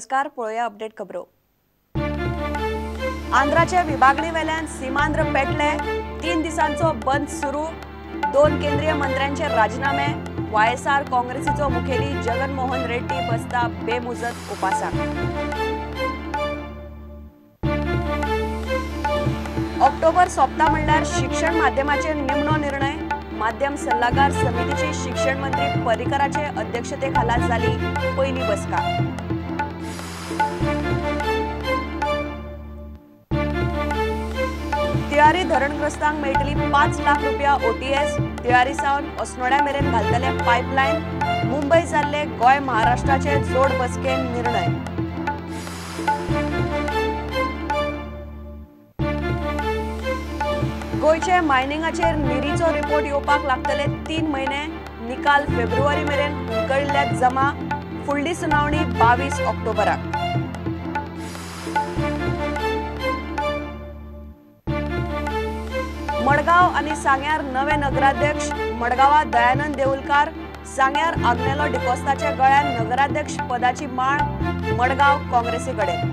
नमस्कार, पळोवया अपडेट खबरो. आंध्राचे विभागणी वेल्यान सीमांध्र पेटले, 3 दिसांचो बंद सुरू. 2 केंद्रीय मंत्र्यांचे राजीनामे. वायएसआर काँग्रेसीचो मुखेली जगनमोहन रेड्डी बसता बेमुजत उपासाक. ऑक्टोबर सोंपता म्हणल्यार शिक्षण माध्यमाचेर निमणो निर्णय. माध्यम सल्लागार समितीची शिक्षण मंत्री पर्रीकराचे अध्यक्षतेखाला जाली पयली बसका. तिळारी धरणग्रस्तांक मेळटली 5 लाख रुपया ओटीएस. तिळारी सावन अस्नोड्या मेरेन घालतले पायपलायन. मुंबय जाल्ले गोंय महाराष्ट्राचे जोड बसकेन निर्णय. गोंयचे मायनिंगाचेर निरीचो रिपोर्ट येवपाक लागतले 3 म्हयने. निकाल फेब्रुवारी मेरेन हुमकळिल्ल्याक जमा. फुडली सुनावणी 22 ऑक्टोबराक. मडगांव आनी सांग्यार नवे नगराध्यक्ष. मडगांवां दयानंद देऊलकार, सांग्यार आग्नेलो डिकोस्ताच्या गळ्यान नगराध्यक्ष पदाची माळ. मडगांव काँग्रेसी कडेन.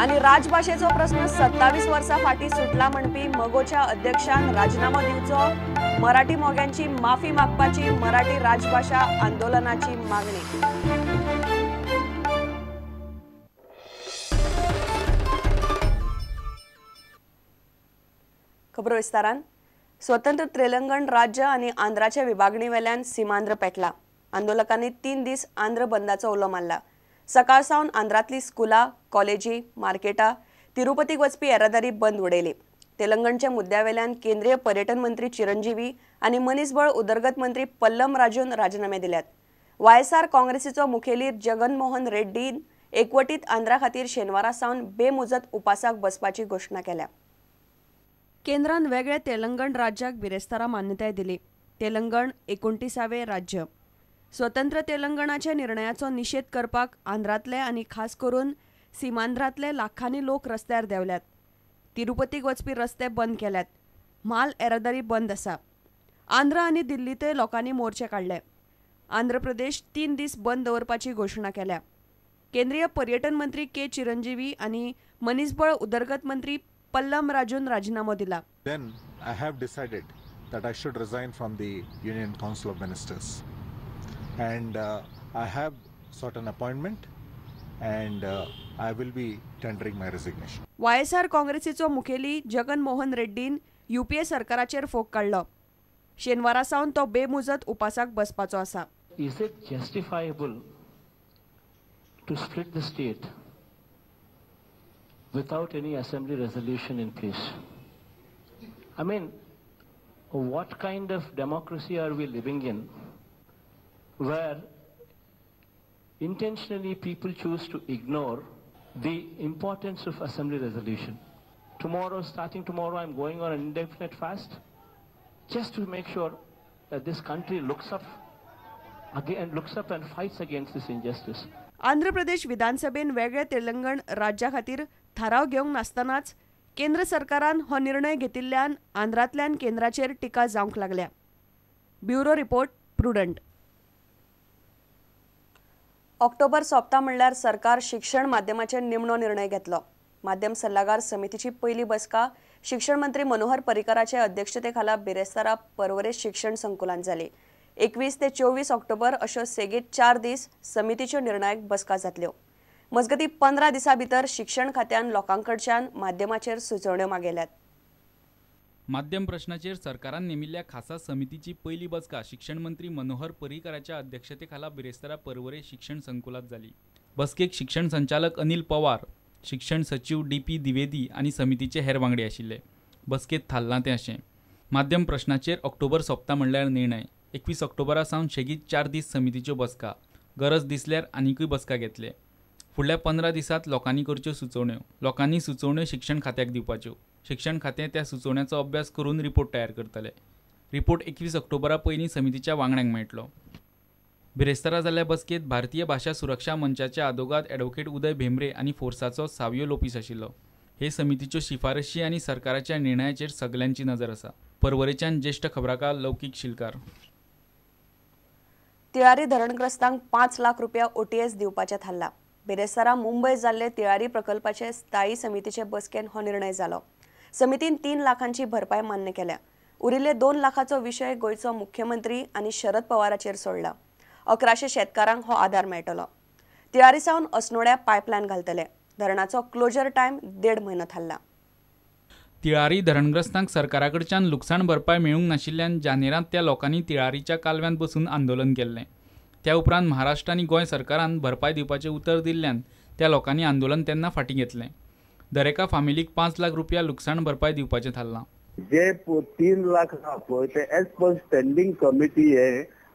आनी राजभाशेचो प्रस्न 27 वर्सां फाटीं सुटला म्हणपी मगोच्या अध्यक्षान राजीनामो दिवचो. मराठी मोग्यांची माफी मागपाची मराठी राजभाशा आंदोलनाची मागणी. खबरो विस्तारान. स्वतंत्र तेलंगण राज्य आनी आंध्राच्या विभागणी वेल्यान सीमांध्र पेटला. आंदोलकांनी 3 दीस आंध्र बंदाचो उलो मारला. सकाळ सावन आंध्रांतली स्कुलां, कॉलेजी, मार्केटां, तिरुपतीक वचपी येरादारी बंद उडयली. तेलंगणच्या मुद्द्यावेल्यान केंद्रीय पर्यटन मंत्री चिरंजीवी आनी मनीसबळ उदरगत मंत्री पल्लम राजून राजीनामे दिल्यात. वायएसआर काँग्रेसीचो मुखेली जगनमोहन रेड्डीन एकवटीत आंध्रा खातीर शेनवारा सावन बेमुजत उपासाक बसपाची घोशणा केल्या. केंद्रान वेगळे तेलंगण राज्याक बिरेस्तारा मान्यताय दिली. तेलंगण 29वें राज्य. स्वतंत्र तेलंगणाच्या निर्णयाचो निशेध करपाक आंध्रांतले आनी खास करून सीमांध्रांतले लाखांनी लोक रस्त्यार देंवल्यात. तिरुपतीक वचपी रस्ते बंद केल्यात. म्हाल येरादारी बंद आसा. आंध्र आनी दिल्लींतय लोकांनी मोर्चे काडले. आंध्र प्रदेश 3 दीस बंद दवरपाची घोशणा केल्या. केंद्रीय पर्यटन मंत्री के चिरंजीवी आनी मनीसबळ उदरगत मंत्री पल्लम राजून राजीनामो दिला. Then I have decided that I should resign from the Union Council of Ministers, and I have sought an appointment, and I will be tendering my resignation. YSR काँग्रेसीचो मुखेली जगनमोहन रेड्डीन यूपीए सरकाराचेर फोग काडलो. शेनवारा सावन तो बेमुजत उपासाक बसपाचो आसा. Is it justifiable to split the state without any assembly resolution in place? I mean, what kind of democracy are we living in where intentionally people choose to ignore the importance of assembly resolution? Tomorrow, starting tomorrow, I'm going on an indefinite fast just to make sure that this country looks up again, looks up and fights against this injustice. Andhra Pradesh विधानसभेन वेगळे तेलंगण राज्या खातीर थाराव घेवंक नासतनाच केंद्र सरकारान हो निर्णय घेतिल्ल्यान आंध्रांतल्यान केंद्राचेर टिका जावंक लागल्या. Bureau report, Prudent. October सोंपता म्हणल्यार सरकार शिक्षण माध्यमाचेर निमणो निर्णय घेतलो. माध्यम सल्लागार समितीची पयली बसका शिक्षण मंत्री मनोहर पर्रीकराचे अध्यक्षतेखाला बिरेस्तारा पर्वरे शिक्षण संकुलान जाली. 21 ते 24 ऑक्टोबर अश्यो सेगीत 4 दीस समितीच्यो निर्णायक बसका जातल्यो. मजगतीं 15 दिसां भितर शिक्षण खात्यान लोकांकडच्यान माध्यमाचेर सुचोवण्यो मागयल्यात. माध्यम प्रश्नाचेर सरकारान नेमिल्ल्या खासा समितीची पयली बसका शिक्षण मंत्री मनोहर पर्रीकराच्या अध्यक्षतेखाला बिरेस्तारा पर्वरे शिक्षण संकुलात जाली. बसकेक शिक्षण संचालक अनिल पवार, शिक्षण सचीव डी पी द्विवेदी आनी समितीचे हेर वांगडी आशिल्ले. बसकेत थारलां तें अशें: माध्यम प्रश्नाचेर ऑक्टोबर सोंपता म्हणल्यार निर्णय. 21 ऑक्टोबरा सावन सेगीत 4 दीस समितीच्यो बसका. गरज दिसल्यार आनिकूय बसका घेतले. फुडल्या 15 दिसांत लोकांनी करच्यो सुचोवण्यो. लोकांनी सुचोवण्यो शिक्षण खात्याक दिवपाच्यो. शिक्षण खातें त्या सुचोवण्याचो अभ्यास करून रिपोर्ट तयार करतले. रिपोर्ट 21 ऑक्टोबरा पयलीं समितीच्या वांगड्यांक मेळटलो. बिरेस्तारा जाल्ल्या बसकेंत भारतीय भाशा सुरक्षा मंचाचे आदोगाद ॲडव्होकेट उदय भेंब्रे आनी फोर्साचो सावियो लोपीस आशिल्लो. हे समितीच्यो शिफारशी आनी सरकाराच्या निर्णयाचेर सगल्यांची नजर आसा. पर्वरेच्यान ज्येष्ठ खबराकार लौकीक शिलकार. तिळारी धरणग्रस्तांक 5 लाख रुपया ओटीएस दिवपाचें थारला. बिरेस्तारा मुंबय जाल्ले तिळारी प्रकल्पाचे स्थायी समितीचे बसकेन हो निर्णय जालो. समितीन 3 लाखांची भरपाय मान्य केल्या. उरिल्ले 2 लाखाचो विशय गोंयचो मुख्यमंत्री आनी शरद पवाराचेर सोडला. 1100 शेतकारांक हो आदार मेळटलो. तिळारी सावन अस्नोड्या पायपलायन घालतले. धरणाचो क्लोजर टायम 1.5 म्हयनो थारला. तिळारी धरणग्रस्तांक सरकारा कडच्यान लुकसाण भरपाय मेळूंक नाशिल्ल्यान जानेरांत त्या लोकांनी तिळारीच्या कालव्यांत बसून आंदोलन केल्लें. त्या उपरांत महाराष्ट्र आनी गोंय सरकारान भरपाय दिवपाचें उतर दिल्ल्यान त्या लोकांनी आंदोलन तेन्ना फाटीं घेतलें. दरेका फामिलीक 5 लाख रुपया लुकसाण भरपाय दिवपाचें थारलां. जे 3 लाख आहा पळय ते एज पर स्टँडिंग कमिटी हे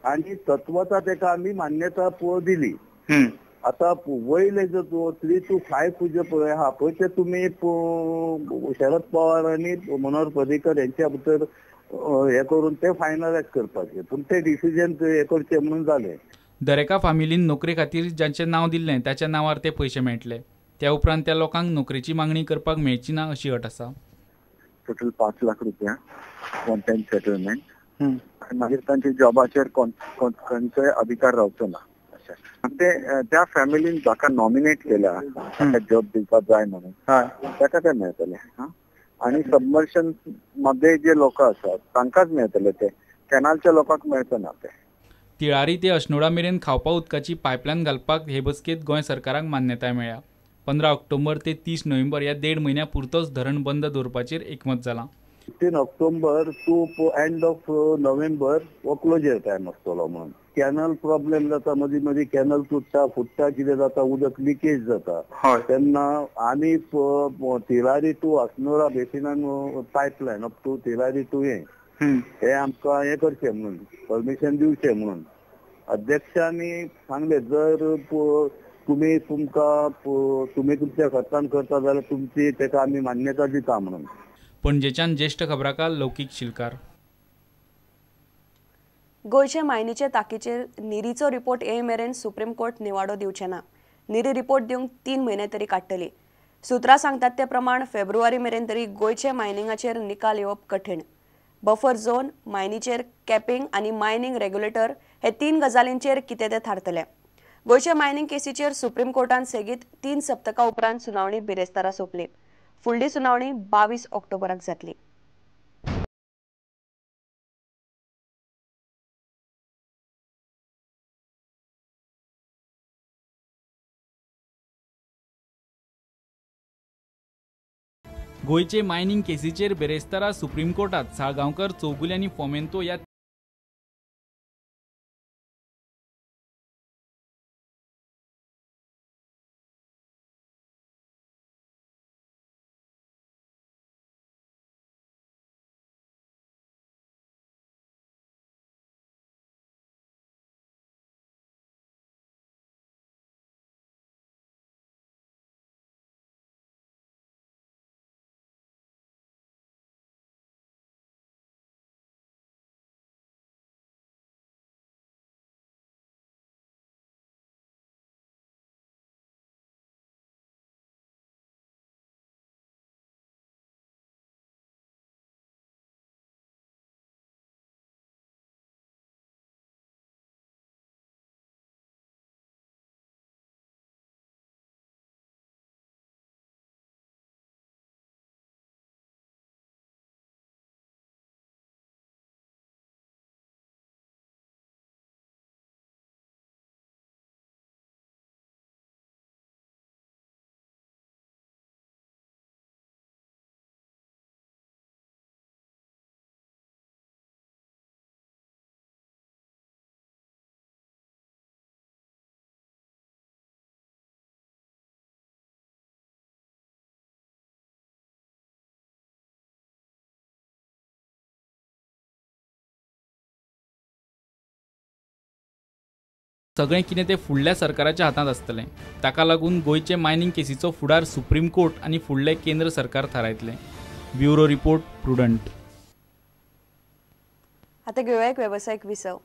आनी तत्वता तेका आमी मान्यता दिली. आता वयले जे 3 to 5 जे पळय आहा पळय ते तुमी शरद पवार आनी मनोहर पर्रीकर यांच्या भितर हे करून ते फायनलायज करपाचे, पूण ते डिसिजन हे करचे म्हणून जाले. दरेका फामिलीन नोकरे खातीर जांचें नांव दिल्लें ताच्या नांवार ते पयशे मेळटले. त्या उपरांत त्या लोकांक नोकरेची मागणी करपाक मेळची ना अशी अट आसा. टोटल 5 लाख रुपया वन टायम सेटलमेंट आनी मागीर तांच्या जॉबाचेर खंयचोय अधिकार रावचो ना. अशें ते त्या फॅमिलीन जाका नॉमिनेट केल्या ताका जॉब दिवपाक जाय म्हणून ताका ते मेळटले. आनी सबमर्शन मध्ये जे लोक आसात तांकांच मेळटले, ते कॅनालच्या लोकांक मेळचो ना. ते तिळारी ते अश्नोडा मेरेन खावपा उदकाची पायपलायन घालपाक हे बसकेंत गोंय सरकाराक मान्यताय मेळ्ळ्या. 15 ऑक्टोबर ते 30 नोव्हेंबर ह्या 1.5 म्हयन्या पुरतोच धरण बंद दवरपाचेर एकमत जालां. 15 October to end of November हो क्लोजर टायम आसतलो म्हणून. कॅनल प्रॉब्लेम जाता, मदीं मदीं कॅनल तुट्टा फुट्टा, कितें जाता, उदक लिकेज जाता. तेन्ना आमी तिळारी टू अस्नोडा बेसिनान pipeline up to Tillari to हे आमकां हें करचें म्हणून परमिशन दिवचें म्हणून अध्यक्षांनी सांगलें. जर तुमी तुमकां तुमी तुमच्या खर्चान करता जाल्यार तुमची ताका आमी मान्यता दिता म्हणून. पणजेच्यान ज्येष्ठ खबराकार लौकीक शिलकार. गोंयचे मायनीचे ताकीचेर निरीचो रिपोर्ट ये मेरेन सुप्रीम कोर्ट निवाडो दिवचे ना. निरी रिपोर्ट दिवंक 3 म्हयने तरी काडटली. सुत्रां सांगतात ते प्रमाण फेब्रुवारी मेरेन तरी गोंयचे मायनिंगाचेर निकाल येवप कठीण. बफर झोन, मायनीचेर कॅपिंग आनी मायनिंग रेग्युलेटर हे 3 गजालींचेर कितें तें थारतलें. गोंयच्या मायनिंग केसीचेर सुप्रीम कोर्टान सेगीत 3 सप्तकां उपरांत सुनावणी बिरेस्तारा सोंपली. फुडली सुनावणी 22 ऑक्टोबराक जातली. गोंयचे मायनिंग केसीचेर बिरेस्तारा सुप्रीम कोर्टात साळगांवकर, चौगुले आनी फोमेंतो ह्या सगळें कितें तें फुडल्या सरकाराच्या हातांत आसतलें. ताका लागून गोंयचे मायनिंग केसीचो फुडार सुप्रीम कोर्ट आनी फुडलें केंद्र सरकार थारायतलें. Bureau report, Prudent. आतां घेवया एक वेवसायीक विसव.